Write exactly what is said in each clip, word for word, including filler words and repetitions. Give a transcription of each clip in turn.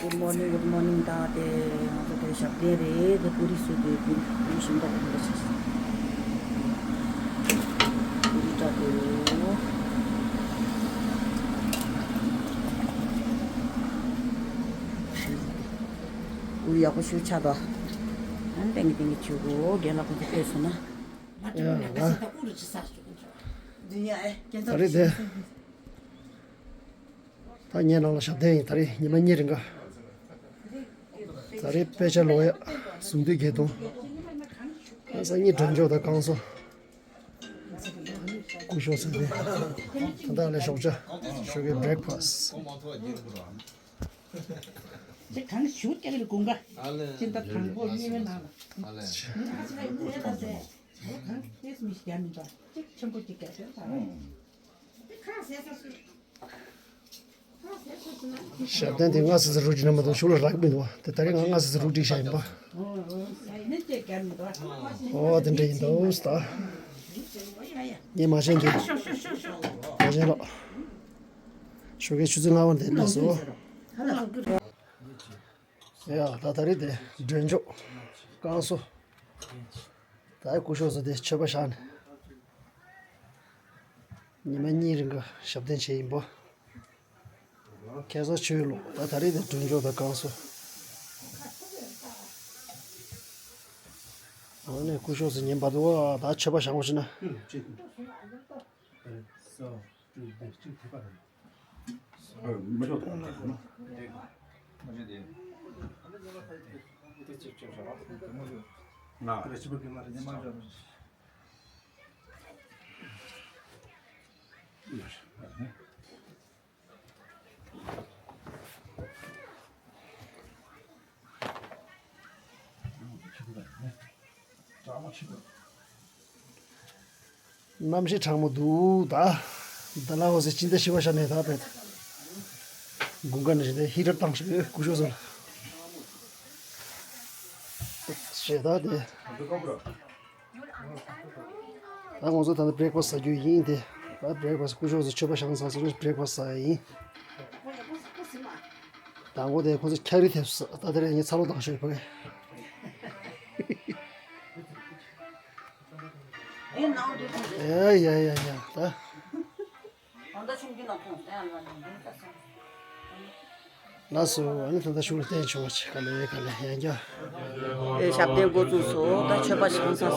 Good morning, good morning. ད་དེ་ང་ཚོ་དེ་ཞབས་བརྟན་རེད། དེ་པུ་རི་བཟོས་དེ་པུ་རི་པུ་རི་ཞིམ་པོ་འདུག་ཅིག་པུ་རི་སྐྲག་གི་ཡོད། པུ་རི་ཡག་པོ་ཞིག་ཆགས་འདུག་ཨ་ནི་ཏན་གི་ཏན་གི་ཆུ་གོ་རྒན་ལགས་ཁོང་ཚོ་ཕེབས་སོང་ན། ཡ་ད་ད་རེས་དེ། ད་ངའི་ནང་ལ་ཞབས་བརྟན་ཡིན། ད་རེས་ཉི་མ་གཉིས་རིང་ག་ད་རེས་དཔེ་ཆ་ཀློག་ཡག་གཟུངས་བསྡུས་བརྒྱད་སྟོང་། ཨ་སང་ཉིན་སྒྲོན་ཆོག་དང་བསྐང་གསོ། སྐུ་ཞབས་ཟེར་ཏེ། ད་ལྟ་ལས་ཞོགས་ཇ། ཞོགས་ཀའི་breakfast། ཅེ་གང་ཞུ་ཀྱ་རེ་དགུན་ཀ་ཅེ་ད་དང་པོ་གཉིས་མེད་ནང་ལ། གང་ཏེས་མི་ཞིག་ཡ་མི་འདུག་ཅེ་ཆེན་པོ་ཅིག་ག་ཞོག་ད། ཞབས་བརྟན་དེ་སྔ་སེ་སེ་རུ་སྒྲིག་ན་མ་གཏོགས་ཤུགས་ལ་རག་མི་འདུག་དེ་ད་རིང་ང་སྔ་སེ་སེ་རུ་སྒྲིག་བཞག་ཡིན་པ། ཨོ་དེ་འདྲ་ཡིན་འདུག་ད། ངས་མ་ཤེས་འདུག་མ་ཤེས་ལོ། ཞོགས་ཀའི་ཆུ་ཚོད་ལྔ་པ་འདི་སླེབས་སོང་། ཡ་ད་ད་རེས་དེ་སྒྲོན་ཆོག་བསྐང་གསོ། ད་སྐུ་ཞབས་ཚོ་དེ་མཆོད་པ་བཞག་ནས། ཉི་མ་གཉིས་རིང་ག་ཞབས་བརྟན་བྱས་ཡིན་པ། ཁ་སང་ཆུ་ལོག་ད་ད་རེས་དེ་སྒྲོན་ཆོག་དང་བསྐང་གསོ། འོ་ནས་སྐུ་ཞབས་ཚོ་ཉིན་བར་དུ་ད་མཆོད་པ་བཞག་དགོས་ཤེ་ན། གནམ་གཤིས་གྲང་མོ་འདུག་ད། ད་ལ་འོ་ཟེ་ཅི་འདྲ་ཤི་བ་ཤ་ནས་ད་བེད། དགུན་ཁ་ནས་ཞི་བདེ་ཧི་ཊར་བཏང་ཞིག་སྐུ་ཞབས་ཚོ་ལ། ཞེ་ད་དེ། ད་ང་ཚོ་ད་ལྟ་breakfast་ཟ་རྒྱུ་ཡིན་ཏེ། ད་breakfast་སྐུ་ཞབས་ཚོ་མཆོད་པ་བཞེངས་ཚར་སོང་breakfast་ཟ་ཡ་ཡིན། ད་ངོ་དེ་ཁོ་ཚོ་ཁྱག་རིལ་ཐེབས་ས་ད་དེ་རེད། ངས་ཚ་ལོ་བཏང་ཤོད་ཕ་གི། ཡ་ཡ་ཡ་ཡ་ད། ལགས་སོ། ཨ་ནི་ད་ལྟ་ཤུགས་ལ་བརྟན་བྱུང་བ་ཆེ་ག་ལེ་ག་ལེ་ཡན་རྒྱ། ཨེ་ཞབས་བརྟན་འགོ་བཙུགས་སོ། ད་མཆོད་པ་བཞེངས་ཚར་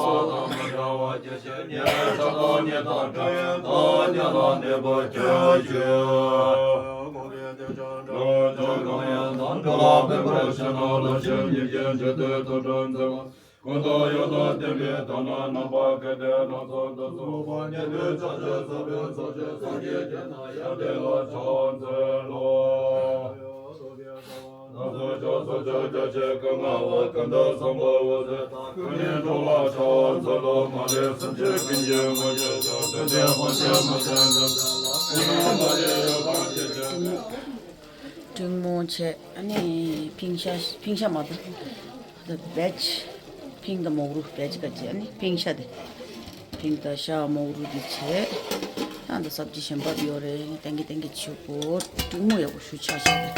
སོ། ཀུན་ཏུ་ཡོད་དོ་བསྟན་པའི་དོན་ན་རྣམ་པ་གལ་ཏེ་སྣ་ཚོགས་འདུ་འཚོགས་པ་ཉེ་དུས་ཕྱག་རྒྱ་ས་བོན་ཚོགས་ཆེན་ཚོགས་ཀྱི་རྒྱན་དང་ཡབ་བྲན་ལ་ཕྱག་འཚལ་ལོ། ད་གཟོད་ཕྱག་ཚོགས་ཕྱག་རྒྱ་ཆེ་ཀུན་མངའ་བ་ཀུན་ཏུ་བཟང་པོ་འོད་ཟེར་ཀུན་ནས་འགྲོ་ལ་ཕྱག་འཚལ་ལོ། མ་ལུས་སེམས་ཅན་ཀུན་གྱི་དངོས་གྲུབ་ཕྱག་དོན་དེ་དཔག་བསམ་མ་ཟད་འགྲུབ་བྱ་ལ། ཀུན་ཏུ་མ་ལུས་ཡོད་པར་བྱེད་ཕྱིར། ཀྲིང་མོ་བྱས། ཨ་ནི་ཕིང་ཤ་ཕིང་ཤ་མ་གཏོགས་ད་བེཇ་ཕིང་དང་མོག་རུ་བེཇ་ག་བྱས། ཨ་ནི་ཕིང་ཤ་དེ་ཕིང་དང་ཤ་མོག་རུ་དེ་བྱས། ཨ་ད་སབ་ཇི་གཞན་པ་ཡོད་རེད། ཏན་གི་ཏན་གི་ཆུ་པོ་ཀྲིང་མོ་ཡག་པོ་ཞུ་ཆ་ཆ་དེ།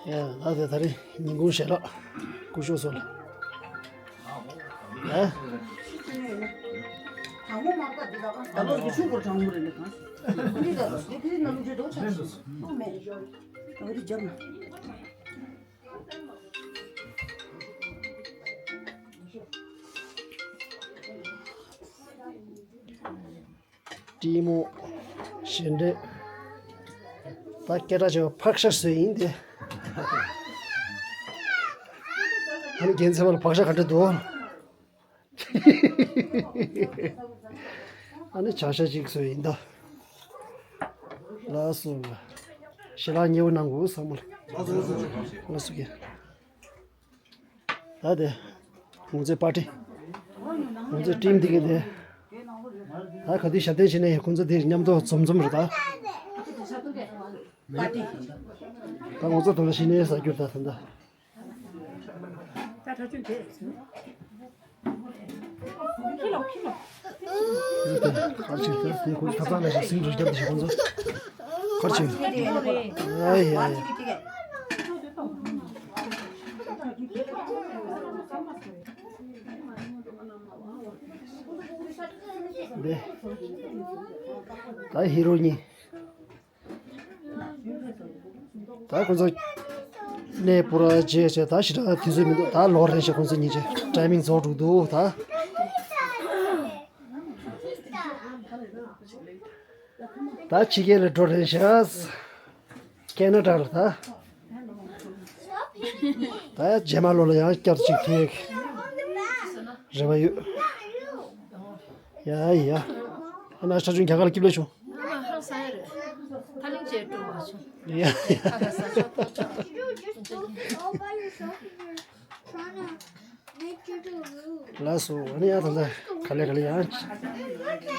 ཡ་ད་དེ་ད་རེས་ཉིན་གུང་ཞལ་ལག་སྐུ་ཞབས་ཚོ་ལ། ཨ། ད་ལོ་གི་ཆུ་སྐོར་གྲང་མོ་རེད་ལེ་གང་། འདི་ད་འདི་ཕི་ནང་ལུགས་ཀྱི་རྡོ་ཆ་ཆེ་མེད། འོ་འདི་རྒྱབ་ན། ཀྲིང་མོ། ཞལ་འདྲེ། ད་སྐད་གྲགས་ཆེ་བ་ཕག་ཤ་བཟོས་ཡིན་ཏེ། ཨ་ནི་རྒྱལ་མཚན་པ་ལ་ཕག་ཤ་ག་འདྲ་འདུག་ཨ་ནི་བྱ་ཤ་གཅིག་བཟོས་ཡིན་ད། ལགས་སོ། ཞལ་ལག་མཉེས་པོ་གནང་དགོས་ཚང་མ་ལ། ལགས་སོ་ཀྱེ། ད་དེ། ང་ཚོའི་པར་ཊི། ང་ཚོའི་ཊིམ་འདི་གི་དེ། ད་ག་དུས་ཞབས་བརྟན་བྱས་ནས་ཁོང་ཚོ་དེ་མཉམ་དུ་འཛོམས་འཛོམས་རེད་ད། ད་ང་ཚོ་དང་ཤི་ནས་ཟ་རྒྱུ་ད་ད་ད། ད་ཁྲ་ཆུན་དེ། ཁྱི་ལོ་ཁྱི་ལོ། ཁར་ཆེ་ཁྱེར་ཁོང་ཁོང་ཐབ་ཚང་ལ་ཞིག་སིང་རུ་རྒྱབ་དེ་ཞིག་ཁོང་ཚོ། ཁར་ཆེ། ཨ་ཡ་ཡ། འདི། ད་ཧི་རོ་གཉིས། ད་ཁོ་ཚོ་གནས་སྤོ་ར་བྱས་བྱས། ད་ཞེ་དྲག་དུས་ཚོད་མི་འདུག་ད་ལོག་རན་ཤག་ཁོ་ཚོ་གཉིས་ཀྱི་ཊའི་མིང་རྫོགས་འགྲོ་འདུག་ད། ད་ཕྱི་རྒྱལ་ལ་འགྲོ་རན་ཤག་ཀེ་ན་ཌ་ལ་ད། ད་རྗེས་མ་ལོ་ལ་ཡང་བསྐྱར་ཅིག་ཐུག་ཡག་རེ་བ་ཡོད། ཡ་ཡ། ཨ་ན་ཤ་ཆུང་རྒྱ་གར་ལ་སྐྱིབས་ལ་བྱུང་། ཧ་ཧ་ས་ཡ་རེད། ཐ་ལིང་ཅེ་ཀྲུང་བ་བྱུང་། ཡ་ཡ། ཁ་ཁ་ས་ཤོག་ཐོག་ཐོག་ལགས་སོ། ཨ་ནི་ཡང་ད་ལྟ་ག་ལེ་ག་ལེ་ཡང་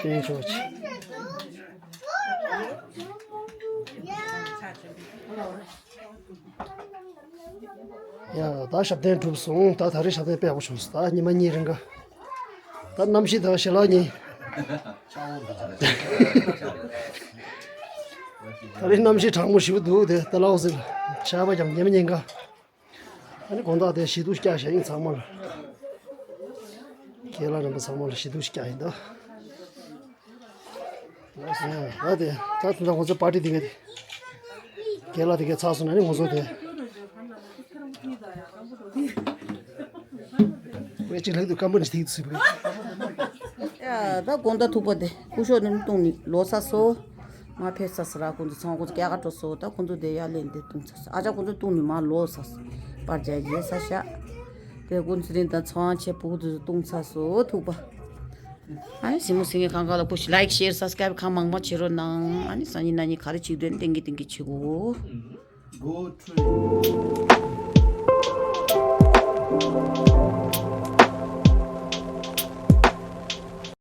བསྟན་ཆོག་ཅིག་ཡ། ད་ཞབས་བརྟན་གྲུབ་སོང་། ད་ད་རེས་ཞབས་བརྟན་དཔེ་ཡག་པོ་བྱུང་སོང་། ད་ཉི་མ་གཉིས་རིང་ག་ད་གནམ་གཤིས་དང་ཞལ་ལག་གཉིས། ད་རེས་གནམ་གཤིས་གྲང་མོ་ཞེ་པོ་འདུག་དེ་ད་ལའོ་སི་ལ་ཆར་པ་ཀྱང་ཉི་མ་གཉིས་ག་ཨ་ནི་དགོང་དག་དེ་ཞི་སྡུག་བསྐྱལ་བཞག་ཡིན་ཚང་མ་ལ། རྒན་ལགས་རྣམ་པ་ཚང་མ་ལ་ཞི་སྡུག་བསྐྱལ་ཡིན་ད། ལགས་སོ། ད་དེ་ད་དེ་འདྲ་ཁོང་ཚོ་པར་ཊི་དེ་ག་དེ། རྒན་ལགས་དེ་ག་ཚར་སོང་ན་ནི་ཁོང་ཚོ་དེ། ཝེ་ཅིག་ལྷག་ཏུ་སྐམ་པོ་ནི་ཐིག་ཏུ་སུས་པ། ཡ་ད་དགོང་དག་ཐུག་པ་དེ་སྐུ་ཞབས་ནི་བཏུང་ནི་ལོ་ས་སོ། མ་ཕེབས་ས་ས་ར་ཁོང་ཚོ་ཚང་ཁོང་ཚོ་སྐྱ་ཀ་འགྲོ་སོ། ད་ཁོང་ཚོ་དེ་ཡར་ལེན་དེ་བཏུང་ཚར་སོ། ཨ་ཅག་ཁོང་ཚོ་བཏུང་ནི་མ་ལོ་ས་སོ། པར་རྒྱག་རྒྱག་ས་ཤ། དེ་ཁོང་ཚོ་རིན་ད་ཚང་ཆེ་བུ་དེ་ཚོ་བཏུང་ཚར་སོ་ཐུག་པ། ཨ་ནི་སིང་མོ་སིང་ངེ་གང་ག་ལ་ཁུ་ཤི་ལའིཀ་ཤེར་སབ་སི་ཀ་རའིབ་གང་མང་མང་བྱེད་རོགས་གནང་། ཨ་ནི་སང་ཉིན་གནངས་ཉིན་ག་རེ་བྱེད་དོན་ཏན་གི་ཏན་གི་བྱེད་དགོས། Go train.